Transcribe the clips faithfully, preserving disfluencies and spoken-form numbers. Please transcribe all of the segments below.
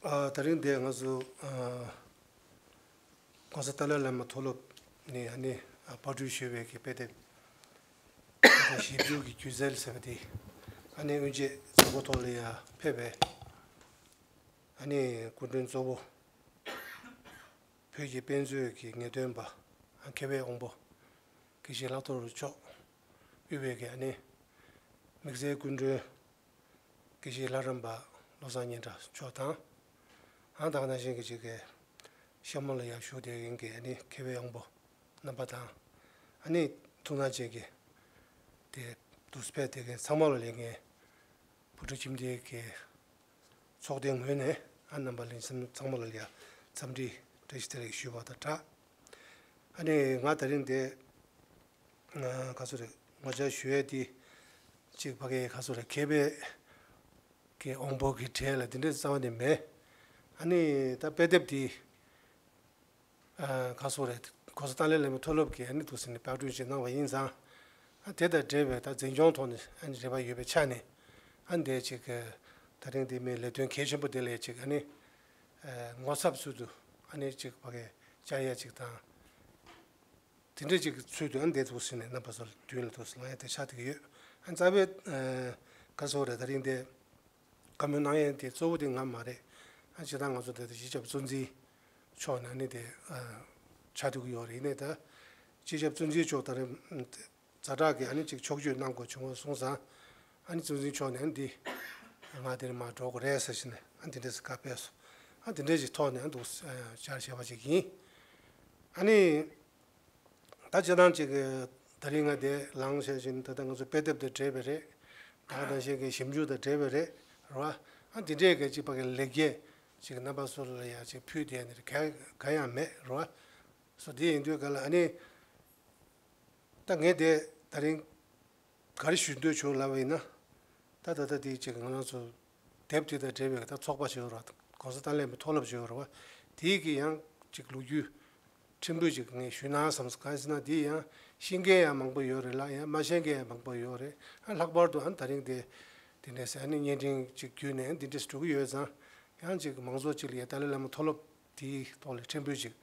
ཨ། དེ་རིང་འདིར་ང་ཚོ་ཨ་༸གོང་ས་ཏཱ་ལའི་བླ་མ་མཐོ་སློབ་ནས་ཨ་ནི་ཨ་པར་སྐྲུན་ཞུས་པའི་གི་དཔེ་དེབ་ཞིབ་འཇུག་གི་སྒྱུ་རྩལ་ཟེར་བ་དེ་ཨ་ནི་དབུ་འབྱེད་མཛད་སྒོ་ཐོག་ལ་ཡར་ཕེབས་པའི་ཨ་ནི་སྐུ་མགྲོན་གཙོ་བོ་བོད་ཀྱི་དཔེ་མཛོད་ཀྱི་ངེས་སྟོན་པ་ཨ་མཁས་པའི་དབང་པོ་དགེ་བཤེས་ལྷག་རྡོར་མཆོག་དབུས་པའི་གི་ཨ་ནི་དམིགས་བསལ་སྐུ་མགྲོན་དགེ་བཤེས་ལྷ་རམས་པ་བློ་བཟང་སྙན་གྲགས་མཆོག་དང་། ཨང་དང་ནང་བཞིན་གྱི་ཅིག་གི་ཤམ་མོ་ལ་ཡར་བཞུགས་བསྡད་མཁན་གྱི་ཨ་ནི་མཁས་པའི་དབང་པོ་རྣམ་པ་དང་། ཨ་ནི་ཐུགས་སྣང་ཅན་གྱི་དེ་དུས་ཕེབས་བསྡད་མཁན་ཚང་མ་ལ་ལས་ངས་བོད་ཕྲུག་ཁྱིམ་སྡེའི་གི་ཚོགས་སྡེའི་ངོས་ནས་ཨ་རྣམ་པ་ལྷན་རྒྱས་ཚང་མ་ལ་ཡ་འཚམས་འདྲི་བཀྲ་ཤིས་བདེ་ལེགས་ཞུས་པ་དང་སྦྲགས། ཨ་ནི་ང་དེ་རིང་འདིར་ཨ་ག་ཚོད་རེད། ངོ་བཅར་ཞུ་ཡས་དེ་གཅིག་ཕ་གིའི་ག་ཚོད་རེད། མཁས་པའི་གི་དབང་པོ་གི་གྲས་ལ་དེ་འདྲའི་རྩ་བ་ནས་མེད། ཨ་ནི་ད་དཔེ་དེབ་དེ་ཨ་ག་ཚོད་རེད།༸གོང་ས་ཏཱ་ལའི་བླ་མའི་མཐོ་སློབ་ཀྱིས་ཨ་ནི་འདུག་སེ་ནས་པར་སྐྲུན་ཞིག་གནང་བ་ཡིན་ཙང་། ཨ་དེ་དང་འབྲེལ་བའི་ད་འཛིན་སྐྱོང་ཐོག་ནས་ཨ་ནི་རེ་བ་ཡོད་པའི་ཆ་ནས། ཨ་འདི་ཅིག་གི་དེ་རིང་འདི་མའི་ལས་དོན་གལ་ཆེན་པོ་དེ་ལ་ཅིག་ཨ་ནི་ཨ་ངོ་ཚབ་ཚུལ་དུ་ཨ་ནི་ཅིག་ཕ་གིར་བཅར་ཡས་ཅིག་དང་། དེ་འདྲ་ཅིག་གི་ཚུལ་དུ་ཨ་འདི་འདུག་སེ་ནས་རྣམ་པ་ཚོ་ལ་མདུན་ལ་འདུག་སེ་ལངས་ཡས་དེ་ཆགས་བསྡད་ཀྱི་ཡོད། ཨ་རྩ་བའི་ཨ་ག་ཚོད་རེད། དེ་རིང་འདི་བཀའ་མོལ་གནང་ཡས་དེ་གཙོ་བོ་དེ་ང་མ་རེད། ཨ་སྤྱིར་བཏང་ང་ཚོ་དེ་དེ་སྤྱི་ཁྱབ་གཙོ་འཛིན་མཆོག་ནས་ཨ་ནི་དེ་ཨ་ཆགས་བསྡད་ཀྱི་ཡོད་རེད། ཡིན་ནའི་ད་སྤྱི་ཁྱབ་གཙོ་འཛིན་མཆོག་དེ་རིང་ཛ་དྲག་གི་ཨ་ནི་ཅིག་ཕྱོགས་བསྐྱོད་གནང་དགོས་བྱུང་བ་སོང་ཙང་། ཨ་ནི་གཙོ་འཛིན་མཆོག་ནས་ཨ་འདི་ང་དེ་ནས་མར་འགྲོ་དགོས་རེད་ཟེར་བྱས་ནས་ཨ་འདི་འདྲས་སེ་བཀའ་ཕེབས་སོང་། ཨ་འདི་འདྲས་ཅིག་ཐོག་ནས་ཨ་འདུག་སེ་བཅར་བྱས་པ་ཅིག་ཡིན། ཨ་ནི་ད་སྤྱིར་བཏང་ཅིག་གི་དེ་རིང་ང་དེ་ལངས་བྱས་བྱས་ནས་ད་ལྟ་ང་ཚོ་དཔེ་དེབ་དང་འབྲེལ་བ་རེད། ད་ག་ནང་བཞིན་གྱི་ཞིབ་འཇུག་དང་འབྲེལ་བ་རེད། རེད་བ། ཨ་འདི་འདྲས་ཀྱི་ཅིག་ཕ་གི་ལེགས་སྐྱེས་ཅིག་རྣམ་པ་ཚོ་ལ་ཡང་ཅིག་ཕུལ་བསྡད་ནས་ག་ག་ཡང་མེད། རེད་བ། སོ་དེ་ཡིན་དུས་ག་ལ་ཨ་ནི། ད་ངས་དེ་དེ་རིང་ག་རེ་ཞུ་འདོད་བྱུང་ལབ་པ་ཡིན་ན། ད་ད་ལྟ་དེ་ཅིག་ང་རང་ཚོ་དེབ་དེ་དང་འབྲེལ་བའི་ད་ཚོགས་པ་ཞིག་ཡོད་རེད་བ། གོང་ས་ཏཱ་ལའི་བླ་མའི་མཐོ་སློབ་ཞིག་ཡོད་རེད་བ། དེའི་གི་ཡང་ཅིག་ལོ་རྒྱུས་ཕྲན་བུ་ཅིག་ངས་ཞུས་ན་བསམ་སོང་། གང་ཡིན་ཟེར་ན་དེ་ཡང་ཤེས་མཁན་ཡང་མང་པོ་ཡོད་རེད་ལ། ཡང་མ་ཤེས་མཁན་ཡང་མང་པོ་ཡོད་རེད། ཨ་ལྷག་པར་དུ་ཨ་ནི་དེ་རིང་དེ་དེ་འདྲས་ཟེར་ཨ་ནི་བརྙན་འཕྲིན་ཅིག་བརྒྱུད་ནས་འདི་འདྲས་འགྲོ་གི་ཡོད་ཙང་། ཡང་ཅིག་མང་ཚོགས་ཅིག་ལ་ཡ་ཏཱ་ལའི་བླ་མའི་མཐོ་སློབ་དེའི་ཐོག་ལ་ཕྲན་བུ་ཅིག་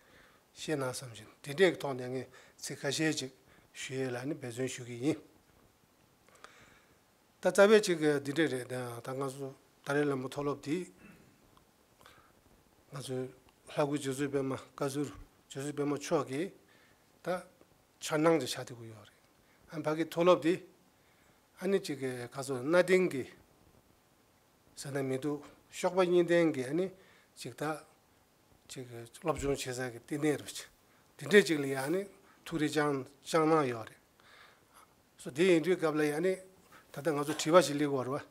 ཤེས་ན་བསམ་བཞིན་དེ་འདྲས་ཀྱི་ཐོག་ནས་ངས་ཚིག་ཁ་ཤས་ཅིག་ཞུ་ཡས་ལ་ནི་འབད་བརྩོན་ཞུ་གི་ཡིན། ད་རྩ་བའི་ཅིག་གི་འདི་འདྲས་རེད། ད་ད་ང་ཚོ་ཏཱ་ལའི་བླ་མའི་མཐོ་སློབ་འདི་ང་ཚོའི་ལྷ་སྐུ་རྗེ་བཙུན་པད་མ་བཀའ་ཟུར་རྗེ་བཙུན་པད་མ་མཆོག་གིས་ད་འཆར་སྣང་ཅིག་བཞག་བསྡད་ཀྱི་ཡོད་རེད། ཨ་ཕ་གི་མཐོ་སློབ་འདི་ཨ་ནི་ཅིག་གི་ག་ཚོད་གནའ་དེང་གི་ཟེར་ན་མི་འདུག་གཤོག་པ་གཉིས་ལྡན་གྱི་ཨ་ནི་ཅིག་ད་ཅིག་སློབ་སྦྱོང་བྱེད་ས་གི་བསྟི་གནས་རུ་ཅིག་དེ་འདྲས་ཅིག་ལ་ཡ་ཨ་ནི་ཐུགས་རེ་བཅངས་བཅངས་གནང་ཡོད་རེད། སོ་དེ་ཡིན་དུས་སྐབས་ལ་ཡ་ཨ་ནི་ད་ལྟ་ང་ཚོ་དྲི་བ་ཞིག་སླེབས་ཀྱི་ཡོད་རེད་བ།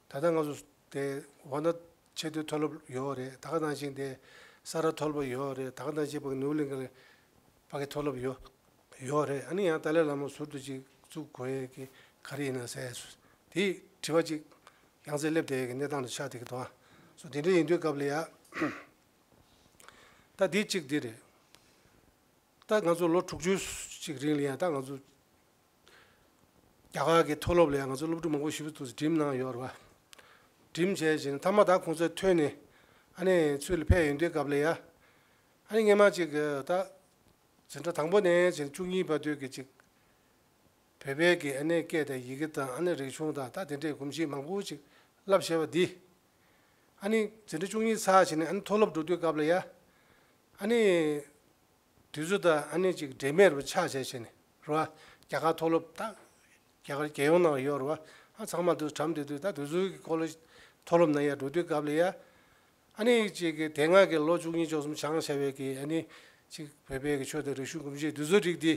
ད་ལྟ་ང་ཚོ་དེ་ཝཱ་ཎ་ཆེས་མཐོའི་མཐོ་སློབ་ཡོད་རེད། ད་ག་ནང་བཞིན་དེ་ས་རཱ་མཐོ་སློབ་ཡོད་རེད། ད་ག་ནང་བཞིན་ཕ་གི་ནོར་གླིང་གི་ཕ་གི་མཐོ་སློབ་ཡོད་ཡོད་རེད། ཨ་ནི་ཡང་ཏཱ་ལའི་བླ་མ་ཟུར་དུ་ཅིག་བཙུགས་དགོས་ཡས་ཀྱི་ག་རེ་ཡིན་ན་ཟེར་ཡས་སུ་དེ་དྲི་བ་ཅིག་ཡང་སེ་སླེབས་བསྡད་ཡས་ཀྱི་གནས་སྟངས་དུ་ཆགས་བསྡད་ཀྱི་འདུག་ཨ། སོ་དེ་འདྲ་ཡིན་དུས་སྐབས་ལ་ཡ་ད་འདི་གཅིག་འདི་རེད། ད་ང་ཚོ་ལོ་དྲུག་ཅུ་ཅིག་རིང་ལ་ཡ་ད་ང་ཚོ་རྒྱ་གར་གྱི་མཐོ་སློབ་ལ་ཡ་ང་ཚོ་སློབ་ཕྲུག་མང་པོ་ཞིག་ཏུ་འགྲིམས་གནང་ཡོད་རེད་བ། འགྲིམས་བྱས་བྱས་ནས་མཐའ་མ་ད་ཁོང་ཚོས་ཐོན་ནས་ཨ་ནི་ཚུར་ལ་ཕེབས་ཡོང་དུས་སྐབས་ལ་ཡ། ཨ་ནི་སྔས་མ་ཅིག་གི་ད་འཛིན་གྲྭ་དང་པོ་ནས་བྱས་ནས་བཅུ་གཉིས་བར་དུ་གི་ཅིག་བོད་པའི་གི་ཨ་ནི་སྐད་དང་ཡི་གེ་དང་ཨ་ནི་རིག་གཞུང་དང་ད་དེ་འདྲའི་གོམས་གཤིས་མང་པོ་ཅིག་བསླབ་བྱས་པ་འདི། ཨ་ནི་འཛིན་གྲྭ་བཅུ་གཉིས་ཚར་བྱས་ནས་ཨ་ནི་མཐོ་སློབ་འགྲོ་དུས་སྐབས་ལ་ཡ། ཨ་ནི་དུས་ཚོད་དང་ཨ་ནི་ཅིག་འབྲེལ་མེད་རུ་ཆགས་བྱས་བྱས་ནས་རེད་བ། རྒྱ་གར་མཐོ་སློབ་ད་རྒྱ་གར་རྒྱལ་ཡོངས་ནང་ཡོད་རེད་བ། ཨ་ཚང་མ་དུ་གྲམ་དེ་དུས་ད་དུས་ཚོད་ཀྱི་སྐོར་ལ་མཐོ་སློབ་ནང་ཡ་འགྲོ་དུས་སྐབས་ལ་ཡ། ཨ་ནི་ཅིག་གི་དེ་སྔ་གི་ལོ་བཅུ་གཉིས་བཅུ་གསུམ་སྦྱངས་བྱས་པའི་གི་ཨ་ནི་ཅིག་བོད་པའི་གི་ཆོས་དང་རིག་གཞུང་གོམས་གཤིས་དུས་ཚོད་རིགས་འདི་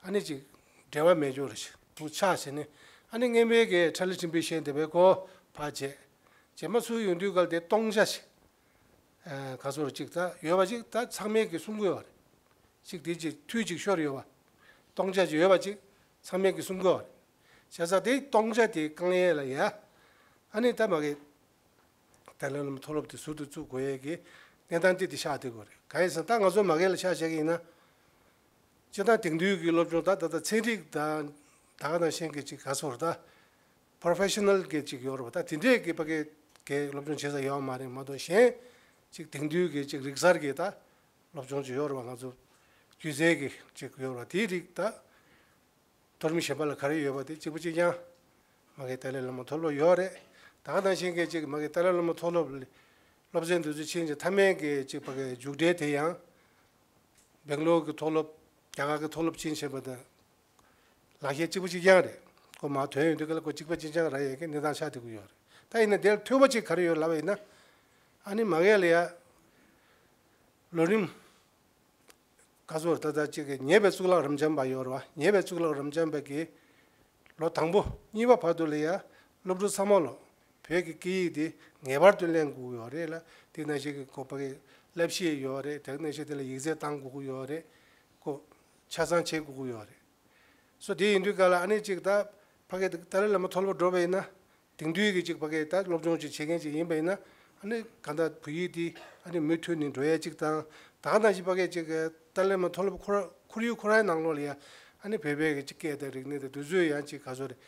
ཨ་ནི་ཅིག་འབྲེལ་བ་མེད་འགྱུར་རེ་ཞིག་འདུག་ཆགས་བྱས་ནས། ཨ་ནི་སྔོན་མའི་གི་ཁྲ་ལི་ཁྲིམས་དཔོན་ཤན་དེ་བས་ཁོ་ཕར་བྱས། རྗེས་མ་ཚུར་ཡོང་དུས་སྐབས་དེ་སྟོང་ཆ་ཞིག་ཨ་ག་ཚོད་ཅིག་ད་ཡོད་པ་ཅིག་ད་ཚང་མས་གི་གསུང་གི་ཡོད་རེད། ཅིག་དེ་ཅིག་འཐུས་ཅིག་ཤོར་ཡོད་པ། སྟོང་ཆ་ཅིག་ཡོད་པ་ཅིག་ཚང་མས་གི་གསུང་གི་ཡོད་རེད། བྱས་ཙང་དེ་སྟོང་ཆ་དེ་བསྐང་ཡས་ལ་ཡ། ཨ་ནི་ད་མ་གི་ཏཱ་ལའི་བླ་མ་མཐོ་སློབ་དེ་ཟུར་དུ་བཙུགས་དགོས་ཡས་ཀྱི་གནས་སྟངས་དེ་དེ་ཤར་བསྡད་ཡོད་རེད། གང་ཡིན་ཟེར་ན་ད་ང་ཚོ་མ་གི་ལ་ཆ་བཞག་གི་ཡིན་ན། སྤྱིར་བཏང་དེང་དུས་ཀྱི་སློབ་སྦྱོང་ད་ད་ལྟ་ཚན་རིག་དང་ད་ག་ནང་བཞིན་གྱི་ཅིག་ག་ཚོད་རེད་ད། པོ་རོ་ཕེ་ཤ་ནལ་གྱི་ཅིག་ཡོད་རེད་བ། ད་དེ་འདྲས་ཀྱི་ཕ་གི་གི་སློབ་སྦྱོང་བྱེད་ས་ཡོད་མ་རེད། མ་གཏོགས་གཞན་ ཅིག་དེང་དུས་ཀྱི་ཅིག་རིག་གསར་གྱི་ད་སློབ་སྦྱོང་ཅིག་ཡོད་རེད་བ། ང་ཚོ་སྒྱུ་རྩལ་གྱི་ཅིག་ཡོད་རེད་བ། དེའི་རིགས་ད་མཐོ་རིམ་གཞན་པ་ལ་ག་རེ་ཡོད་པ་དེ་གཅིག་པ་གཅིག་རྐྱང་མ་གི་ཏཱ་ལའི་བླ་མ་མཐོ་སློབ་ཡོད་རེད། ད་ག་ནང་བཞིན་གྱི་ཅིག་མ་གི་ཏཱ་ལའི་བླ་མ་མཐོ་སློབ་སློབ་ཚན་དེ་ཚོ་ཕྱིན་ཅིག་མཐའ་མའི་གི་ཅིག་ཕ་གི་མཇུག་འབྲས་དེ་ཡང་སྦེང་ལོར་གྱི་མཐོ་སློབ། རྒྱ་གར་གྱི་མཐོ་སློབ་ཕྱིན་བྱས་པ་དང་ལག་ཁྱེར་གཅིག་པ་གཅིག་རྐྱང་རེད། ཁོ་མར་ཐོན་ཡོང་དུས་ག་ལ་ཁོ་གཅིག་པ་གཅིག་རྐྱང་རག་ཡས་ཀྱི་གནས་སྟངས་ཆགས་བསྡད་ཀྱི་ཡོད་རེད། ད་ཡིན་ན་དེར་ཐོས་པ་ཅིག་ག་རེ་ཡོད་ལབ་པ་ཡིན་ན། ཨ་ནི་མ་གི་ལ་ཡ་ལོ་རིམ་ག་ཚོད་ད་ལྟ་ཅིག་གི་ཉེ་བའི་གཙུག་ལག་རབ་འབྱམས་པ་ཡོད་རེད་བ། ཉེ་བའི་གཙུག་ལག་རབ་འབྱམས་པ་གི་ལོ་དང་པོ་གཉིས་པ་བར་དུ་ལ་ཡ་སློབ་ཕྲུག་ཚང་མ་ལོ་བོད་ཀྱི་སྐད་ཡིག་དེ་ངེས་པར་དུ་ལེན་དགོས་ཀྱི་ཡོད་རེད་ལ། དེ་ནང་བཞིན་གྱི་ཁོ་པ་གི་བསླབ་གཞི་ཡོད་རེད། དེ་ནང་བཞིན་དེ་ལ་ཡིག་ཚད་བཏང་དགོས་ཀྱི་ཡོད་རེད། ཁོ་ཆ་ཚང་བྱེད་དགོས་ཀྱི་ཡོད་རེད། སོ་དེ་ཡིན་དུས་ག་ལ་ཨ་ནི་ཅིག་ད་ཕ་གི་ཏཱ་ལའི་བླ་མ་མཐོ་སློབ་འགྲོ་བ་ཡིན་ན། དེང་དུས་ཀྱི་ཅིག་ཕ་གི་ད་སློབ་སྦྱོང་ཅིག་བྱེད་མཁན་ཅིག་ཡིན་པ་ཡིན་ན། ཨ་ནི་གང་ལྟར་བོད་ཡིག་འདི་ཨ་ནི་མུ་མཐུད་ནས་འགྲོ་ཡས་ཅིག་དང་། ད་ག་ནང་བཞིན་ཕ་གི་ཅིག་ཏཱ་ལའི་བླ་མ་མཐོ་སློབ་ཁོ་ར་ཁོར་ཡུག་ཁོ་རའི་ནང་ལོགས་ལ་ཡ་ཨ་ནི་བོད་པའི་གི་ཅིག་སྐད་དང་རིག་གནས་དང་དེ་ཚོ་ཡང་ཅིག་ག་ཚོད་རེད།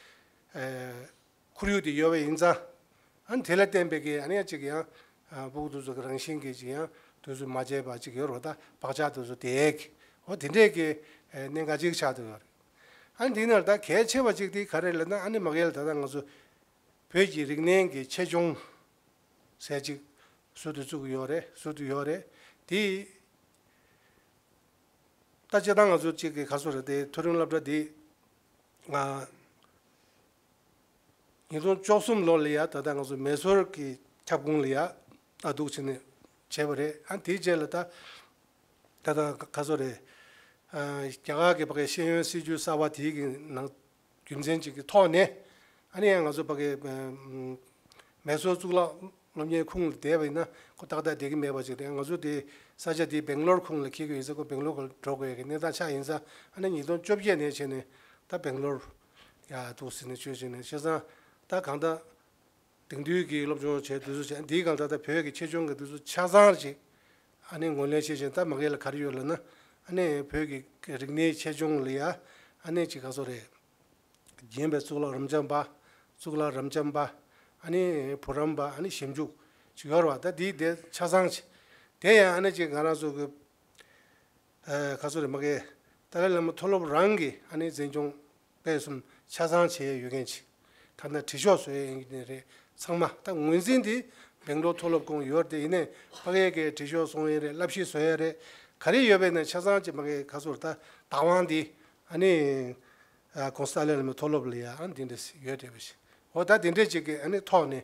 ཨ་ཁོར་ཡུག་དེ་ཡོད་པ་ཡིན་ཙང་། ཨ་ནི་དེ་ལ་བརྟེན་པའི་གི་ཨ་ནི་ཡང་ཅིག་ཡང་ཨ་སྤུ་གུ་དེ་ཚོ་གི་རང་བཞིན་གྱི་ཅིག་ཡང་དེ་ཚོ་མ་བརྗེད་པ་ཅིག་ཡོད་རེད་བ། ད་བག་ཆགས་དེ་ཚོ་དེ་གི་འོ་དེ་འདྲས་ཀྱི་ཨ་གནད་འགག་ཅིག་ཆགས་བསྡད་ཡོད་རེད། ཨ་ནི་འདི་ནང་ད་གལ་ཆེ་བ་ཅིག་དེ་ག་རེ་ལབ་ན། ཨ་ནི་མ་གི་ལ་ད་ལྟ་ང་ཚོ་བོད་ཀྱི་རིག་གནས་ཀྱི་ཆེད་སྦྱོང་ཟེར་ཅིག་ཟུར་དུ་བཙུགས་ཀྱི་ཡོད་རེད། ཟུར་དུ་ཡོད་རེད། དེ་ད་སྤྱིར་བཏང་ང་ཚོ་ཅིག་གི་ག་ཚོད་རེད། དེ་མཐོ་རིམ་སློབ་གྲྭ་དེ་ང་ཉིས་སྟོང་བཅུ་གསུམ་ལོ་ལ་ཡ་ད་ལྟ་ང་ཚོ་མེ་སོར་གྱི་ཁྱབ་ཁོངས་ལ་ཡ་ཨ་འདུག་བྱས་ནས་བྱས་པ་རེད། ཨ་དེའི་རྗེས་ལ་ད་ད་ལྟ་ག་ཚོད་རེད། ཨ་རྒྱ་གར་གྱི་ཕ་གི་ཤེས་ཡོན་སྲིད་བྱུས་གསར་བ་དེའི་གི་ནང་རྒྱུ་མཚན་ཅིག་གི་ཐོག་ནས། ཨ་ནི་ཡང་ང་ཚོ་ཕ་གི་ཨ་མེ་སོར་གཙུག་ལག་སློབ་གཉེར་ཁུངས་ལ་བསྡད་པ་ཡིན་ན་ཁོ་ཏག་ཏག་བསྡད་ཀྱི་མེད་པ་ཅིག་རེད། ང་ཚོ་དེ་ས་ཆ་དེ་སྦེང་ལོར་ཁུངས་ལ་འཁེལ་གྱི་ཡོད་ཙང་ཁོ་སྦེང་ལོར་ཁུངས་ལ་འགྲོ་དགོས་ཡ་གི་གནས་སྟངས་ཆགས་ཡིན་ཙང་། ཨ་ནི་ཉིས་སྟོང་བཅོ་བརྒྱད་ནས་བྱས་ནས་ད་སྦེང་ལོར་ཡ་འདུག་ཟེར་ནས་བྱས་བྱས་ནས། བྱས་ཙང་ད་གང་ལྟར་དེང་དུས་ཀྱི་སློབ་སྦྱོང་བྱས་དུས་ཚོད་བྱས་འདིའི་སྒང་ད་ལྟ་བོད་ཀྱི་ཆེད་སྦྱོང་གི་དུས་ཚོད་ཆ་ཚང་ཅིག་ཨ་ནི་ངོས་ལེན་བྱེད་བཞིན། ད་མ་གི་ལ་ག་རེ་ཡོད་ལབ་ན། ཨ་ནི་བོད་ཀྱི་རིག་གནས་ཆེད་སྦྱོང་ལ་ཡ་ཨ་ནི་ཅིག་ག་ཚོད་རེད། རྒན་པའི་གཙུག་ལག་རབ་འབྱམས་པ། གཙུག་ལག་རབ་འབྱམས་པ། ཨ་ནི་བུ་རམ་པ། ཨ་ནི་ཞིབ་འཇུག་ཅིག་ཡོད་རེད་བ། ད་འདི་དེ་ཆ་ཚང་ཅིག་དེ་ཡང་ཨ་ནི་ཅིག་ང་རང་ཚོ་གི་ཨ་ག་ཚོད་རེད། མ་གི་ཏཱ་ལའི་བླ་མ་མཐོ་སློབ་རང་གི་ཨ་ནི་འཛིན་སྐྱོང་སྤེལ་གསུམ་ཆ་ཚང་བྱས་ཡོད་མཁན་ཅིག་ཐ་ན་དྲི་ཤོག་བཟོ་ཡས་ཡིན་ནའི་རེད། ཚང་མ་ད་ངོས་འཛིན་དེ་སྦེང་ལོར་མཐོ་སློབ་ཁོངས་ཡོད་རེད། དེ་ཡིན་ནའི་ཕ་གིའི་གི་དྲི་ཤོག་སོང་ཡས་རེད། བསླབ་གཞི་བཟོ་ཡས་རེད། ག་རེ་ཡོད་པ་ཡིན་ན་ཆ་ཚང་ཅིག་མ་གི་ག་ཚོད་རེད། ད་བདག་དབང་དེ་ཨ་ནི་ཨ་ྋགོང་ས་ཏཱ་ལའི་བླ་མའི་མཐོ་སློབ་ལ་ཡ་ཨ་ནི་དེ་འདྲ་ཡོད་བསྡད་པ་ཞིག་འོ་ད་དེ་འདྲ་ཅིག་གི་ཨ་ནི་ཐོག་ནས་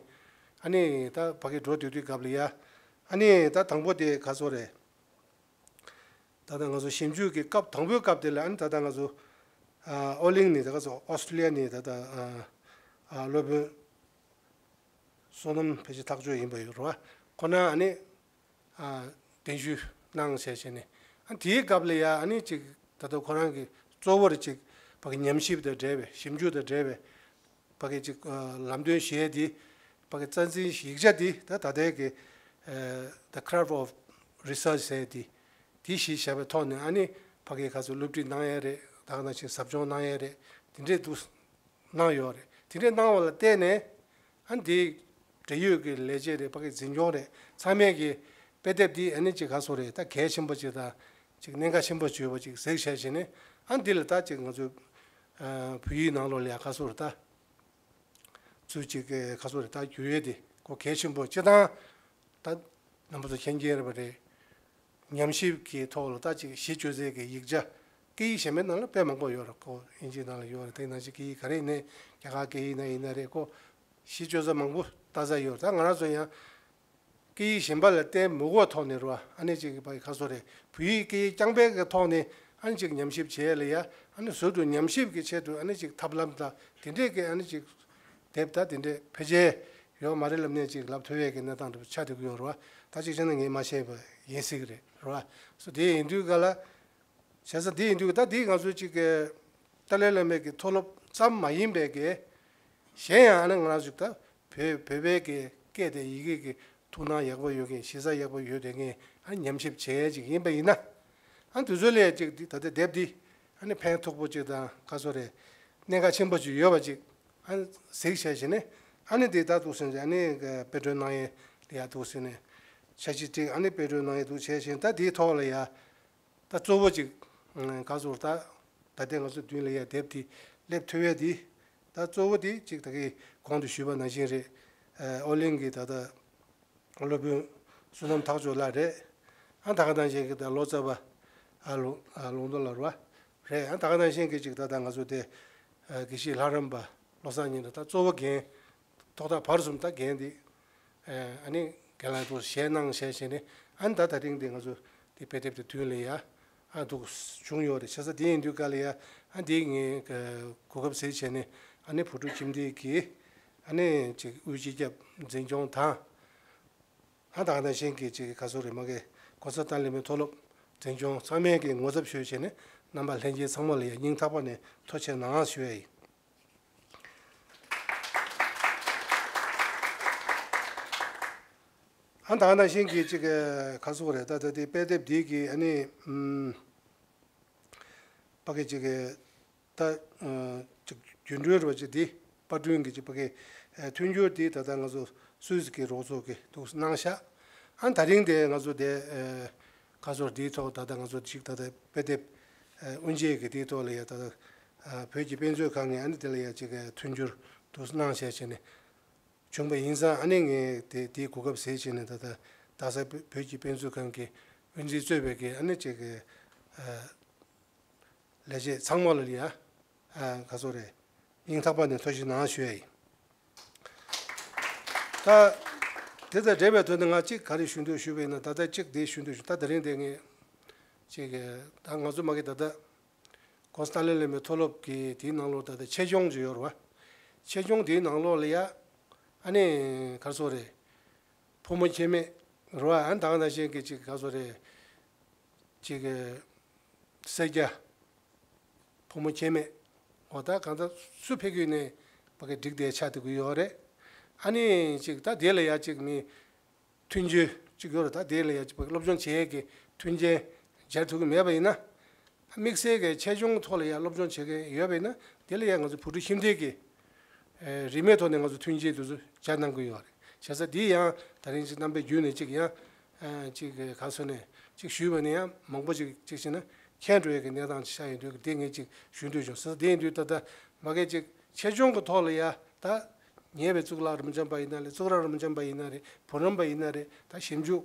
ཨ་ནི་ད་ཕ་གི་འགྲོ་སྡོད་དུས་སྐབས་ལ་ཡ་ཨ་ནི་ད་དང་པོ་དེ་ག་ཚོད་རེད། ད་ལྟ་ང་ཚོ་ཞིབ་འཇུག་གི་སྐབས་དང་པོའི་སྐབས་དེ་ལ་ཨ་ནི་ད་ལྟ་ང་ཚོ་ཨ་ཨོ་གླིང་ནས། ད་ང་ཚོ་ཨོ་སི་ཀྲི་ལི་ཡ་ནས་ད་ལྟ་ཨ་ཨ་སློབ་དཔོན་བསོད་ནམས་ཕལ་ཆེར་ཐག་གཅོད་ཡིན་པ་ཡོད་རེད་བ། ཁོ་ན་ཨ་ནི་ཨ་གདན་ཞུ་གནང་བྱས་བྱས་ནས། ཨ་དེའི་སྐབས་ལ་ཡ་ཨ་ནི་ཅིག་ད་ལྟ་ཁོ་རང་གི་གཙོ་བོར་ཅིག་ཕ་གི་ཉམས་ཞིབ་དང་འབྲེལ་བའི། ཞིབ་འཇུག་དང་འབྲེལ་བའི་ཕ་གི་ཅིག་ཨ་ལམ་སྟོན་ཞུ་ཡས་དེ། ཕ་གི་རྩ་འཛིན་ཡིག་ཆ་དེ་ད་ད་ལྟའི་གི་ཨ་The Craft of Research ཟེར་ཡས་དེ། དེ་གཞི་བཞག་པའི་ཐོག་ནས་ཨ་ནི་ཕ་གི་ག་ཚོད་སློབ་ཁྲིད་གནང་ཡས་རེད། ད་ག་ནང་བཞིན་ཟབ་སྦྱོང་གནང་ཡས་རེད། དེ་འདྲས་འདུག་གནང་ཡོད་རེད། དེ་འདྲས་གནང་བ་ལ་བརྟེན་ནས་ཨ་ནི་དེ་འབྲེལ་ཡོད་ཀྱི་ལས་བྱེད་རེད། ཕ་གི་འཛིན་སྐྱོང་རེད། ཚང་མས་ཀྱི་དཔེ་དེབ་འདི་ཨ་ནི་ཅིག་ག་ཚོད་རེད། ད་གལ་ཆེན་པོ་ཅིག་དང་ཅིག་གནད་འགག་ཆེན་པོ་ཅིག་ཡོད་པ་ཅིག་གཟིགས་བྱས་བྱས་ནས། ཨ་ནི་འདི་ལ་ད་ཅིག་ང་ཚོ་ཨ་བོད་ཡིག་ནང་ལོགས་ལ་ཡ་ག་ཚོད་རེད། ད་ཚུལ་གཅིག་གི་ག་ཚོད་རེད། ད་འགྱུར་ཡས་དེ་ཁོ་གལ་ཆེན་པོ་སྤྱིར་བཏང་ད་རྣམ་པ་ཚོ་མཁྱེན་མཁྱེན་རེད་པ་རེད། ཉམས་ཞིབ་ཀྱི་ཐོག་ལ་ད་ཅིག་གཞི་བཅོལ་སའི་གི་ཡིག་ཆ་སྐད་ཡིག་གཞན་པའི་ནང་ལ་དཔེ་མང་པོ་ཡོད་རེད། ཁོ་དབྱིན་ཇིའི་ནང་ལ་ཡོད་རེད། དེ་ནང་བཞིན་སྐད་ཡིག་ག་རེ་ཡིན་ནའི་རྒྱ་གར་སྐད་ཡིག་ནང་ཡིན་ན་རེད། ཁོ་གཞི་བཅོལ་ས་མང་པོ་ལྟ་ས་ཡོད་རེད། ད་ང་རང་ཚོ་ཡང་སྐད་ཡིག་གཞན་པ་ལ་བརྟེན་མི་དགོས་ཐོག་ནས་རེད་བ། ཨ་ནི་ཅིག་གི་ཕ་གི་ག་ཚོད་རེད། བོད་ཡིག་སྐད་ཡིག་རྐྱང་པའི་གི་ཐོག་ནས་ཨ་ནི་ཅིག་ཉམས་ཞིབ་བྱེད་ཡས་ལ་ཡ། ཨ་ནི་ཟུར་དུ་ཉམས་ཞིབ་ཀྱི་ཆེད་དུ་ཨ་ནི་ཅིག་ཐབས་ལམ་དང་དེ་འདྲས་ཀྱི་ཨ་ནི་ཅིག་དེབ་དང་དེ་འདྲས་ཕལ་ཆེར་ཡོད་མ་རེད་ལབ་ནས་ཅིག་ལབ་ཐུབ་ཡས་ཀྱི་གནས་སྟངས་འདྲ་པོ་ཆགས་བསྡད་ཀྱི་ཡོད་རེད་བ། ད་ཅིག་བྱས་ན་ངས་མ་བཤད་པ་ཡིན་སྲིད་ཀྱི་རེད། རེད་བ། སོ་དེ་ཡིན་དུས་ག་ལ། བྱས་ཙང་དེ་ཡིན་དུས་ད་དེ་ང་ཚོ་ཅིག་གི་ཏཱ་ལའི་བླ་མའི་གི་མཐོ་སློབ་ཙམ་མ་ཡིན་པའི་གི་གཞན་ཡང་ཨ་ནི་ང་རང་ཚོ་ད་བོད་བོད་པའི་གི་སྐད་དང་ཡི་གེ་གི་ཐུགས་སྣང་ཡག་པོ་ཡོད་མཁན། གཞི་རྩ་ཡག་པོ་ཡོད་བསྡད་མཁན་ཨ་ནི་ཉམས་ཞིབ་བྱེད་ཡས་ཅིག་ཡིན་པ་ཡིན་ན། ཨ་ནི་དེ་ཚོ་ལ་ཅིག་འདི་ད་ལྟ་དེབ་འདི་ཨ་ནི་ཕན་ཐོགས་པོ་ཅིག་དང་ག་ཚོད་རེད། གནད་འགག་ཆེན་པོ་ཅིག་ཡོད་པ་ཅིག་ཨ་ནི་གཟིགས་བྱས་བྱས་ནས། ཨ་ནི་འདི་ད་འདུག་སེ་ཨ་ནི་དཔེ་སྐྲུན་གནང་ཡས་ལ་ཡ་འདུག་སེ་ནས་ འཆར་གཞི་སྒྲིག་ཨ་ནི་དཔེ་སྐྲུན་གནང་ཡས་འདུག་བྱས་ཤིང་ད་དེའི་ཐོག་ལ་ཡ། ད་གཙོ་བོ་ཅིག་ག་ཟེར་ད། ད་ལྟའི་ང་ཚོ་མདུན་ལ་ཡ་དེབ་དེ་སླེབས་ཐུབ་ཡས་དེ། ད་གཙོ་བོ་དེ་ཅིག་ད་གིན་གོང་དུ་ཞུས་པ་ནང་བཞིན་རེད། ཨོ་གླིང་གི་ད་ལྟ་སློབ་དཔོན་བསོད་ནམས་ཐག་ཆོད་ལགས་རེད། ཨ་ད་ག་ནང་བཞིན་གྱི་ད་ལོ་ཙཱ་བ་ཨ་ལུང་ཨ་ལུང་རྟོགས་ལགས་རེད་བ། རེད། ཨ་ད་ག་ནང་བཞིན་གྱི་ཅིག་ད་ད་ང་ཚོ་དེ་དགེ་བཤེས་ལྷ་རམས་པ་བློ་བཟང་སྙན་གྲགས་ད་གཙོ་བོ་འགན་ཐོག་མཐའ་བར་གསུམ་ད་འགན་དེ་ཨ་ནི་རྒན་ལགས་ཚོ་བཞེས་གནང་བྱས་བྱས་ནས་ཨ་ནི་ད་ད་རིང་དེ་ང་ཚོ་དེ་དཔེ་དེབ་དེ་མདུན་ལ་ཡ་ཨ་འདུག་བྱུང་ཡོད་རེད། བྱས་ཙང་དེ་ཡིན་དུས་ག་ལ་ཡ་ཨ་འདི་ངས་གོ་སྐབས་ཟད་བྱས་ནས་ཨ་ནི་བོད་ཕྲུག་ཁྱིམ་སྡེ་གི་ཨ་ནི་ཅིག་དབུས་སྤྱི་ཁྱབ་འཛིན་སྐྱོང་དང་། ཨ་ད་ག་ནང་བཞིན་གྱི་ཅིག་ག་ཟེར་རེད་མ་གི་༸གོང་ས་ཏཱ་ལའི་བླ་མའི་མཐོ་སློབ་འཛིན་སྐྱོང་ཚང་མས་ཀྱི་ངོ་ཚབ་ཞུས་བྱས་ནས་རྣམ་པ་ལྷན་རྒྱས་ཚང་མ་ལ་ཡ་སྙིང་ཐག་པ་ནས་ཐུགས་རྗེ་གནང་ཞུ་ཡ་ཡིན། ཨ་ད་ག་ནང་བཞིན་གྱི་ཅིག་ག་ཟེར་རེད་ད་ད་དེ་དཔེ་དེབ་འདི་གི་ཨ་ནི་ཕ་གི་ཅིག་གི་ད་ཅིག་རྒྱུན་གྲོན་རེད་བ་ཅིག་འདི་པར་སྐྲུན་གྱི་ཅིག་ཕ་གི་མཐུན་འགྱུར་འདི་ད་ལྟ་ང་ཚོ་སུད་སི་གི་རོགས་ཚོགས་ཀྱིས་འདུག་གནང་ཤག་ཨ་ད་རིང་དེ་ང་ཚོ་དེ་ག་ཟེར་འདིའི་ཐོག་ད་ལྟ་ང་ཚོ་ཅིག་ད་ལྟ་དཔེ་དེབ་དབུ་འབྱེད་ཀྱི་དེའི་ཐོག་ལ་ཡ་ད་ལྟ་བོད་ཀྱི་དཔེ་མཛོད་ཁང་ནས་ཨ་ནི་དེ་ལ་ཡ་ཅིག་མཐུན་འགྱུར་འདུག་གནང་བྱས་བྱས་ནས། བྱུང་བ་ཡིན་ཙང་ཨ་ནི་ངས་དེ་དེའི་གོ་སྐབས་ཟད་བྱས་ནས་ད་ལྟ་རྡ་ས་བོད་ཀྱི་དཔེ་མཛོད་ཁང་གི་དབུ་འཛིན་གཙོས་པའི་གི་ཨ་ནི་ཅིག་གི་ལས་བྱེད་ཚང་མ་ལ་ཡ་ག་ཟེར་རེད་སྙིང་ཐག་པ་ནས་ཐུགས་རྗེ་གནང་ཞུ་ཡ་ཡིན། ད་དེ་དང་འབྲེལ་བའི་ཐོག་ནས་ང་གཅིག་ག་རེ་ཞུ་འདོད་ཞུས་པ་ཡིན་ན་ད་ལྟ་གཅིག་དེ་ཞུ་འདོད་ཞུ་ད་དེ་རིང་དེ་ངས་ཅིག་གི་ད་ང་ཚོ་མ་གི་ད་ལྟ། ༸གོང་ས་ཏཱ་ལའི་བླ་མའི་མཐོ་སློབ་ཀྱི་དེའི་ནང་ལོགས་ད་ལྟ་ཆེད་སྦྱོང་ཅིག་ཡོད་རེད་བ། ཆེད་སྦྱོང་དེའི་ནང་ལོགས་ལ་ཡ། ཨ་ནི་ག་རེ་ཟེར་རེད། ཕོ་མོ་ཁྱད་མེད་རེད་བ། ཨ་ནི་ད་ག་ནང་བཞིན་གྱི་ཅིག་ག་རེ་ཟེར་རེད། ཅིག་གི་སེར་སྐྱ། ཕོ་མོ་ཁྱད་མེད། འོ་ད་གང་ལྟར་སུ་ཕེབས་ཀྱི་ཡོད་ནའི་ཕ་གི་འགྲིག་བསྡད་ཆགས་བསྡད་ཀྱི་ཡོད་རེད། ཨ་ནི་ཅིག་ད་དེ་ལ་ཡ་ཅིག་མི། མཐུན་རྐྱེན་གཅིག་ཡོད་རེད། ད་དེ་ལ་ཡ་གཅིག་པ་སློབ་སྦྱོང་བྱེད་ཡས་ཀྱི་མཐུན་རྐྱེན་སྦྱར་ཐུབ་ཀྱི་མེད་པ་ཡིན་ན། དམིགས་བསལ་གྱི་ཆེད་སྦྱོང་ཐོག་ལ་ཡ་སློབ་སྦྱོང་བྱེད་མཁན་ཡོད་པ་ཡིན་ན་དེ་ལ་ཡ་ང་ཚོ་བོད་ཕྲུག་ཁྱིམ་སྡེ་གི་རིན་མེད་ཐོག་ནས་ང་ཚོ་མཐུན་རྐྱེན་དེ་ཚོ་སྦྱར་གནང་གི་ཡོད་རེད། བྱས་ཙང་འདི་ཡང་ད་རིང་ཅིག་རྣམ་པའི་བརྒྱུད་ནས་ཅིག་ཡང་ཅིག་ག་ཟེར་ནས་ཅིག་ཞུས་པ་ནི་ཡང་མང་པོ་ཅིག་ཅིག་བྱས་ན་མཁྱེན་འགྲོ་ཡས་ཀྱི་གནས་སྟངས་ཅིག་ཆགས་ཡོད་དུས་འདི་ངས་ཅིག་ཞུ་འདོད་བྱུང་། བྱས་ཙང་དེ་ཡིན་དུས་ད་ལྟ་མ་གི་ཅིག་ཆེད་སྦྱོང་གི་ཐོག་ལ་ཡ་ད། ཉེ་བའི་གཙུག་ལག་རབ་འབྱམས་པ་ཡིན་ན་རེད། གཙུག་རབ་རབ་འབྱམས་པ་ཡིན་ན་རེད། བུ་རམ་པ་ཡིན་ན་རེད། ད་ཞིབ་འཇུག་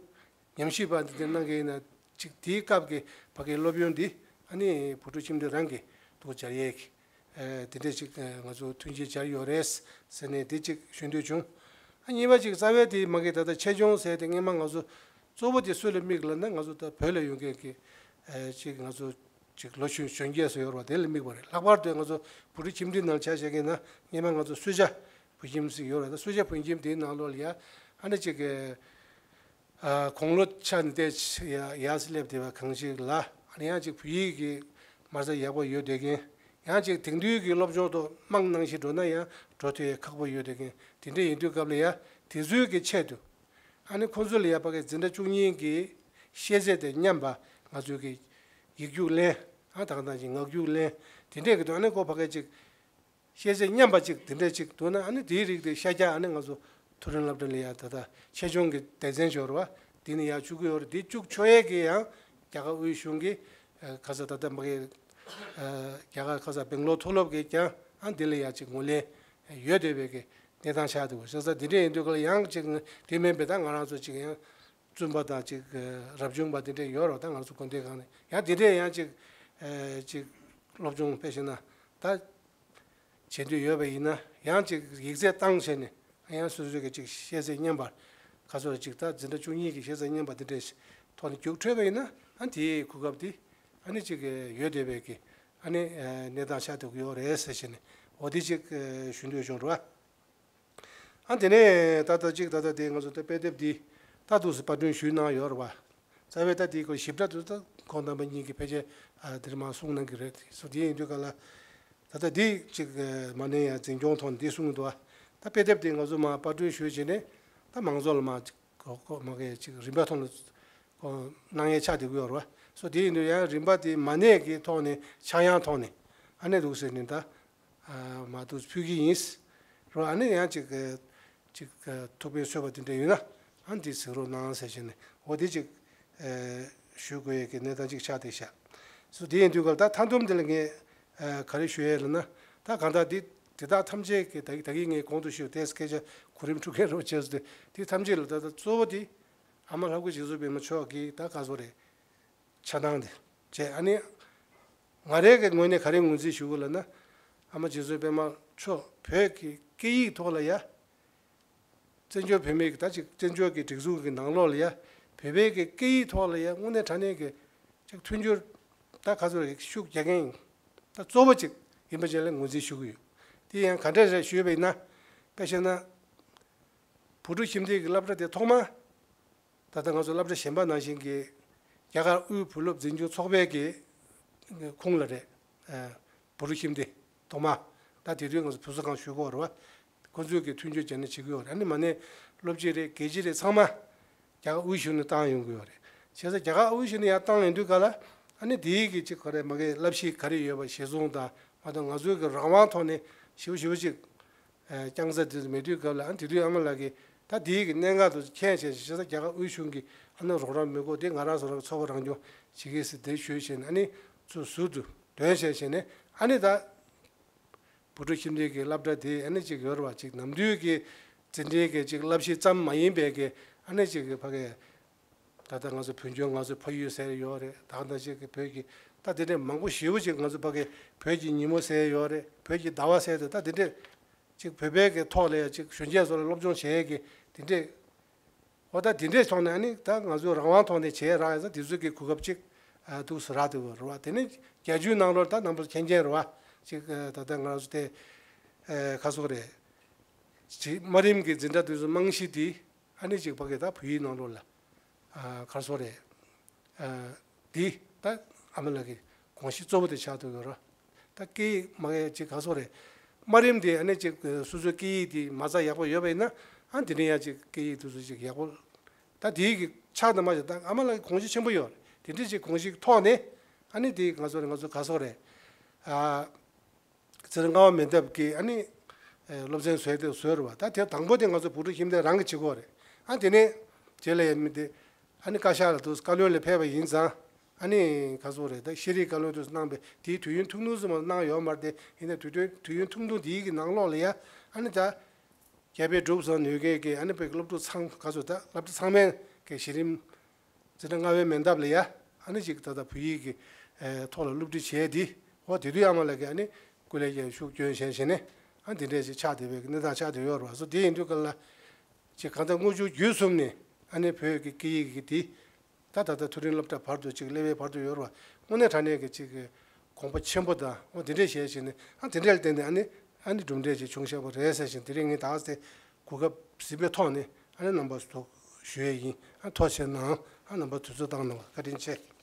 ཉམས་ཞིབ་པ་འདི་འདྲ་གནང་མཁན་ཡིན་ན་ཅིག་དེའི་སྐབས་ཀྱི་ཕ་གིའི་སློབ་ཡོན་འདི་ཨ་ནི་བུ་ཕྲུག་ཁྱིམ་སྡེ་རང་གིས་འདུག་སྦྱར་ཡས་ཀྱི་དེ་འདྲས་ཅིག་ང་ཚོ་མཐུན་རྐྱེན་སྦྱར་ཡོད་རེད་ཟེར་ནས་དེ་ཅིག་ཞུ་འདོད་བྱུང་། ཨ་གཉིས་པ་ཅིག་རྩ་བའི་དེ་མ་གི་ད་ལྟ་ཆེད་སྦྱོང་ཟེར་དེ་སྔས་མ་ང་ཚོ་གཙོ་བོ་དེ་སུ་ལ་དམིགས་ལབ་ན་ང་ཚོ་ད་བོད་ལ་ཡོད་མཁན་གྱི་ཅིག་ང་ཚོ། ཅིག་ལོ་གཞོན་གཞོན་སྐྱེས་སུ་ཡོད་རེད་བ། དེ་ལ་དམིགས་པ་རེད། ལྷག་པར་དུ་ང་ཚོ་བོད་ཕྲུག་ཁྱིམ་སྡེ་ནང་ཆ་བཞག་མཁན་ན་སྔས་མ་ང་ཚོ་སུ་ཇཱ་བོད་ཁྱིམ་ཟེར་ཡོད་རེད། ད་སུ་ཇཱ་བོད་ཁྱིམ་དེའི་ནང་ལོགས་ལ་ཡ་ཨ་ནི་ཅིག་གི་ཨ་དགུང་ལོ་ཆགས་ནས་བལྟས་ཡ་ཡར་སླེབས་བསྡད་པ་གང་ཞིག་ལ་ཨ་ནི་ཡང་ཅིག་བོད་ཡིག་གི་མ་རྩ་ཡག་པོ་ཡོད་བསྡད་མཁན། ཡང་ཅིག་དེང་དུས་ཀྱི་སློབ་སྦྱོང་ཐོག་དམངས་ནང་བཞིན་འགྲོ་ན་ཡང་འགྲོ་ཐུབ་ཡ་ཁག་པོ་ཡོད་བསྡད་མཁན། དེ་འདྲ་ཡིན་དུས་སྐབས་ལ་ཡ་དེ་ཚོའི་གི་ཆེད་དུ་ཨ་ནི་ཁོང་ཚོ་ལ་ཡ་ཕ་གི་འཛིན་གྲྭ་བཅུ་གཉིས་ཀྱི་ཤེས་ཚད་དང་མཉམ་པ་ང་ཚོའི་གི་ཡིག་རྒྱུགས་ལེན། ཨ་ད་ག་ནང་བཞིན་ངག་རྒྱུགས་ལེན། དེ་འདྲས་ཀྱི་དུས་ཨ་ནི་ཁོ་ཕ་གི་ཅིག་ཤེས་ཚད་མཉམ་པ་ཅིག་དེ་འདྲས་ཅིག་འདུག་ན་ཨ་ནི་དེའི་རིགས་དེ་ཤར་རྒྱག་ཨ་ནི་ང་ཚོ་མཐོ་རིམ་སློབ་གྲྭ་ལ་ཡ་ད་ལྟ་ཆེད་སྦྱོང་གི་སྡེ་ཚན་ཅིག་ཡོད་རེད་བ། དེ་ནི་ཡར་བཅུག་གི་ཡོད་རེད། དེ་བཅུག་ཆོག་ཡས་ཀྱི་ཡང་རྒྱ་གར་དབུས་གཞུང་གི་ཁ་ས་ད་ལྟ་མ་གི་རྒྱ་གར་ཁ་ས་སྦེང་ལོར་མཐོ་སློབ་ཀྱིས་ཀྱང་ཨ་འདི་ལ་ཡ་ཅིག་ངོས་ལེན་ཡོད་བསྡད་པའི་གི་གནས་སྟངས་ཆགས་འདུག་བ། བྱས་ཙང་འདི་འདྲས་ཡིན་དུས་ག་ལ་ཡང་ཅིག་དེ་མིན་པའི་ད་ང་རང་ཚོ་ཅིག་ཡང་བཙུན་པ་དང་ཅིག་རབ་བྱུང་པ་དེ་འདྲས་ཡོད་རེད་བ། ད་ང་ཚོ་དགོན་སྡེ་གང་ནས་ཡང་དེ་འདྲས་ཡང་ཅིག་ཅིག་སློབ་སྦྱོང་སྤེལ་ཤེས་ན་ད་བྱེད་འདོད་ཡོད་པ་ཡིན་ན་ཡང་ཅིག་ཡིག་ཚད་བཏང་བྱས་ནས་ཡང་སོ་སོའི་གི་ཅིག་ཤེས་ཚད་མཉམ་པ་ག་ཚོད་ཅིག་ད་འཛིན་གྲྭ་བཅུ་གཉིས་ཀྱི་ཤེས་ཚད་མཉམ་པ་དེ་འདྲས་ཐོག་ནས་རྒྱུགས་འཕྲོད་པ་ཡིན་ན་ཨ་དེའི་གོ་སྐབས་དེ་ཨ་ནི་ཅིག་ཡོད་བསྡད་པའི་གི་ཨ་ནི་གནས་སྟངས་ཆགས་བསྡད་ཀྱི་ཡོད་རེད་ཟེར་བྱས་ནས་འོ་དེ་ཅིག་ཞུ་འདོད་བྱུང་རེད་བ། ཨ་དེ་ནས་ད་ལྟ་གཅིག་ད་ལྟ་དེ་ང་ཚོ་ད་དཔེ་དེབ་འདི་ད་འདུག་སེ་པར་སྐྲུན་ཞུས་གནང་ཡོད་རེད་བ། རྩ་བའི་ད་དེའི་སྐོར་ཞིབ་ཕྲ་དུ་ད་ཁོང་རྣམ་པ་གཉིས་ཀྱིས་ཕལ་ཆེར་ཨ་དེར་མ་གསུངས་གནང་གི་རེད། སོ་དེ་ཡིན་དུས་ག་ལ་ད་ལྟ་འདི་གཅིག་མ་ནས་ཡང་འཛིན་སྐྱོང་ཐོག་ནས་འདི་གསུངས་འདུག་བ། ད་དཔེ་དེབ་དེ་ང་ཚོ་མ་པར་སྐྲུན་ཞུས་བྱས་ནས་ད་མང་ཚོགས་ལ་མ་གོ་གོ་མ་གའི་གཅིག་རིམ་པ་ཐོག་ནས་གོ་གནང་ཡས་ཆགས་བསྡད་ཀྱི་ཡོད་རེད་བ། སོ་དེ་ཡིན་དུས་ཡང་རིམ་པ་དེ་མ་ནས་ཀྱི་ཐོག་ནས་ཆག་ཡང་ཐོག་ནས་ཨ་ནས་འདུག་ཟེར་ནས་ད། མ་འདུག་ཕུལ་གྱི་ཡིན། རོ་ཨ་ནི་ཡང་ཅིག་ཅིག་ཐུགས་ཕན་གསོས་པ་དེ་འདྲ་ཡོད་ན་ ཨ་འདི་གཟིགས་རོགས་གནང་ཟེར་བྱས་ནས་འོ་འདི་ཅིག་ཨ་ཞུ་དགོས་ཡས་ཀྱི་གནས་སྟངས་ཅིག་ཆགས་བསྡད་ཤག་སོ་དེ་ཡིན་དུས་སྐབས་ད་མཐའ་སྡོམ་དེ་ལ་ངས་ཨ་ག་རེ་ཞུ་ཡས་ལབ་ན། ད་གང་ལྟར་འདི་དེ་དག་ཐམས་ཅད་ཀྱི་ད་ད་གིན་ངས་གོང་དུ་ཞུས་ཏེ་སྐད་ཆ་གོ་རིམ་འཁྲུག་མཁན་རོགས་བྱས་སོ། དེ་དེ་ཐམས་ཅད་ལ་ད་ད་གཙོ་བོ་དེ་ཨ་མ་ལྷ་སྐུ་རྗེ་བཙུན་པད་མ་མཆོག་གིས་ད་ག་ཚོད་རེད། ཆ་ཚང་དེ་བྱས། ཨ་ནི་ང་རའི་གི་ངོས་ནས་ག་རེ་ངོས་འཛིན་ཞུ་དགོས་ལབ་ན། ཨ་མ་རྗེ་བཙུན་པད་མ་མཆོག་བོད་ཀྱི་སྐད་ཡིག་ཐོག་ལ་ཡ། བཙན་བྱོལ་བོད་མིའི་གི་ད་ཅིག་བཙན་བྱོལ་གྱི་སྒྲིག་འཛུགས་ཀྱི་ནང་ལོགས་ལ་ཡ། བོད་པའི་གི་སྐད་ཡིག་ཐོག་ལ་ཡ་དངོས་གནས་དྲང་གནས་ཀྱི་ཅིག་མཐུན་འགྱུར་ད་ག་ཚོད་རེད་ཤུགས་རྒྱག་མཁན་ད་གཙོ་བོ་ཅིག་ཡིན་པ་ཅིག་ལ་ངོས་འཛིན་ཞུ་གི་ཡོད། དེ་ཡང་ག་འདྲ་རེད་ཞུས་པ་ཡིན་ན། དཔེ་བཤད་ན། བོད་ཕྲུག་ཁྱིམ་སྡེ་གི་སློབ་གྲྭ་དེ་ཐོག་མ། ད་ལྟ་ང་ཚོ་སློབ་གྲྭ་གཞན་པ་ནང་བཞིན་གྱི་རྒྱ་གར་དབུས་བོད་སློབ་འཛིན་སྐྱོང་ཚོགས་པའི་གི་ཁོངས་ལ་རེད། ཨ་བོད་ཕྲུག་ཁྱིམ་སྡེ་ཐོག་མ། ད་དེ་དུས་ང་ཚོ་བུ་གསོ་ཁང་ཞུ་གི་ཡོད་རེད་བ། ཁོ་ཚོས་གི་མཐུན་སྦྱོར་བྱས་ནས་བྱེད་ཀྱི་ཡོད་རེད། ཨ་ནི་མ་ནས་སློབ་སྤྱི་རེད་དགེ་སྤྱི་རེད་ཚང་མ་རྒྱ་གར་དབུས་གཞུང་ནས་བཏང་ཡོང་གི་ཡོད་རེད། བྱས་ཙང་རྒྱ་གར་དབུས་གཞུང་ནས་ཡར་བཏང་ཡོང་དུས་ག་ལ་ཨ་ནི་དེའི་གི་ཅིག་ག་རེ་མ་གི་བསླབ་གཞི་ག་རེ་ཡོད་པ་གཞིར་བཟུང་དང་མ་གཏོགས་ང་ཚོའི་གི་རང་དབང་ཐོག་ནས་ཞིབ་ཞིབ་ཅིག་ཨ་རྐྱང་ཚ་དེ་ཚོ་མེད་དུས་སྐབས་ལ་ཨ་དེ་དུས་ཨ་མ་ལགས་ཀྱིས་ད་དེའི་གི་གནད་འགག་དེ་ཚོ་མཁྱེན་བྱས་བྱས་ཙང་རྒྱ་གར་དབུས་གཞུང་གིས་ཨ་ནི་རོགས་རམ་མི་དགོས་དེ་ང་རང་ཚོ་རང་གི་ཚོགས་པ་རང་སྐྱོང་བྱེད་ཀྱི་ཟེར་དེ་ཞུས་བྱས་ནས་ཨ་ནི་ཚུར་ཟུར་དུ་འདོན་བྱས་བྱས་ནས་ཨ་ནི་ད་བོད་ཕྲུག་ཁྱིམ་སྡེ་གི་སློབ་གྲྭ་དེ་ཨ་ནི་ཅིག་ཡོད་རེད་བ། ཅིག་ནམ་དུས་ཀྱི་འཛིན་གྲྭའི་གི་ཅིག་བསླབ་གཞི་ཙམ་མ་ཡིན་པའི་གི་ཨ་ནི་ཅིག་གི་ཕ་གི་ད་ལྟ་ང་ཚོ་བོད་ལྗོངས་ང་ཚོའི་ཕ་ཡུལ་ཟེར་ཡོད་རེད། ད་ལྟ་ཅིག་གི་བོད་ཀྱི་ད་དེ་འདྲའི་མང་པོ་ཞེ་པོ་ཅིག་ང་ཚོ་ཕ་གི་བོད་ཀྱི་ཉིན་མོ་ཟེར་ཡོད་རེད། བོད་ཀྱི་ཟླ་བ་ཟེར་དེ་ད་དེ་འདྲའི་ཅིག་བོད་པའི་གི་ཐོག་ལ་ཡང་ཅིག་གཞོན་སྐྱེས་ཚོ་ལ་སློབ་སྦྱོང་བྱེད་ཡས་ཀྱི་དེ་འདྲའི་འོ་ད་དེ་འདྲའི་ཐོག་ནས་ཨ་ནི་ད་ང་ཚོའི་རང་དབང་ཐོག་ནས་བྱས་རག་ཡས་ད་དེ་ཚོའི་གི་གོ་སྐབས་ཅིག་ཨ་འདུག་སེ་རག་འདུག་རེད་བ། དེ་ནས་རྒྱལ་སྤྱིའི་ནང་ལོགས་ད་རྣམ་པ་མཁྱེན་མཁྱེན་རེད་བ། ཅིག་ཨ་ད་ལྟ་ང་ཚོ་དེ་ཨ་ཁ་སོག་རེད། ཅིག་དམའ་རིམ་གྱི་འཛིན་གྲྭ་དེ་ཚོའི་རྨང་གཞི་དེ་ཨ་ནི་ཅིག་ཕ་གི་ད་བོད་ཡིག་ནང་ལོགས་ལ་ཨ་ཁ་སོག་རེད། ཨ་འདི་ད་ཨ་མ་ལགས་ཀྱི་དགོངས་གཞི་གཙོ་བོ་དེ་ཆགས་འདུག་ཡོད་རེད། ད་སྐད་ཡིག་མ་གི་ཅིག་ག་སོག་རེད། དམའ་རིམ་དེ་ཨ་ནི་ཅིག་སོ་སོའི་སྐད་ཡིག་དེ་མ་རྩ་ཡག་པོ་ཡོད་པ་ཡིན་ན་ཨ་དེ་ནས་ཡང་ཅིག་སྐད་ཡིག་དེ་ཚོ་ཅིག་ཡག་པོ་ད་དེའི་གི་ཆགས་དང་མ་ཆགས་ད་ཨ་མ་ལགས་ཀྱི་དགོངས་གཞི་ཆེན་པོ་ཡོད་རེད། དེ་འདྲའི་ཅིག་དགོངས་གཞི་ཐོག་ནས་ཨ་ནི་དེ་ང་ཚོ་ང་ཚོ་ག་སོག་རེད། ཨ་ཚེ་རིང་རྔ་བ་མེ་འདབས་ཀྱིས་ཨ་ནི་ཨེ་སློབ་ཚན་བཟོས་ཏེ་བཟོས་རེད་བ། ད་དེ་དང་པོ་དེ་ང་ཚོ་བོད་ཕྲུག་ཁྱིམ་སྡེ་རང་གིས་བྱེད་དགོས་རེད། ཨ་དེ་ནས་དེ་ལ་ཡང་མི་དེ་ཨ་ནི་བཀའ་ཤག་ལ་དུ་བཀའ་བློན་ལ་ཕེབས་པ་ཡིན་ཙང་ཨ་ནི་ག་ཚོད་རེད། ད་ཤེས་རིག་བཀའ་བློན་དུ་གནང་པའི་དེའི་དུས་ཡུན་ཐུང་ཐུང་ཙམ་མ་གནང་ཡོད་མ་རེད་དེ། ཡིན་ན་དུས་དུས་ཡུན་ཐུང་ཐུང་དེའི་གི་ནང་ལོགས་ལ་ཡ་ཨ་ནི་ད་རྒྱ་བལ་འབྲུག་གསུམ་ནུས་རྒྱལ་གྱི་ཨ་ནི་བོད་ཀྱི་སློབ་ཕྲུག་ཚང་ག་ཚོད་ད་སློབ་གྲྭ་ཚང་མའི་གི་གཞི་རིམ་འཛིན་གྲྭ་ལྔ་པའི་མན་ཐབས་ལ་ཡ་ཨ་ནི་ཅིག་ད་ལྟ་བོད་ཡིག་གི་ཨེ་ཐོག་ལ་སློབ་ཁྲིད་བྱས་ཏེ་འོ་དེ་དུས་ཨ་མ་ལགས་ཀྱིས་ཨ་ནི་སྐུ་ལས་ཀྱང་ཤུགས་སྐྱོན་བྱས་བྱས་ནས་ཨ་འདི་འདྲས་ཅིག་ཆགས་བསྡད་པའི་གནས་སྟངས་ཆགས་བསྡད་ཡོད་རེད་བ། སོ་དེ་ཡིན་དུས་ག་ལ་ཅིག་གང་ལྟར་དངོས་བྱུང་བརྒྱུད་གསུམ་ནས་ཨ་ནི་བོད་ཀྱི་སྐད་ཡིག་གི་དེ་ད་ད་ལྟ་མཐོ་རིམ་སློབ་གྲྭ་བར་དུ་ཅིག་སླེབས་པའི་བར་དུ་ཡོད་རེད་བ། དངོས་གནས་དྲང་གནས་ཀྱི་ཅིག་གི་གོམ་པ་ཆེན་པོ་དང་འོ་དེ་འདྲས་བྱས་བྱས་ནས་ཨ་དེ་འདྲས་ལ་བརྟེན་ནས་ཨ་ནི་ཨ་ནི་གྲུབ་འབྲས་ཅིག་བྱུང་བཞག་པ་རེད་ཟེར་བཞིན་དེ་རིང་ངས་ད་གཟོད་གོ་སྐབས་གཟིགས་པའི་ཐོག་ནས་ཨ་ནི་རྣམ་པ་ཚོ་ཞུ་ཡས་ཡིན། ཨ་ཐུགས་རྗེ་གནང་། ཨ་རྣམ་པ་དུས་ཚོད་བཏང་གནང་བ་བཀའ་དྲིན་ཆེ།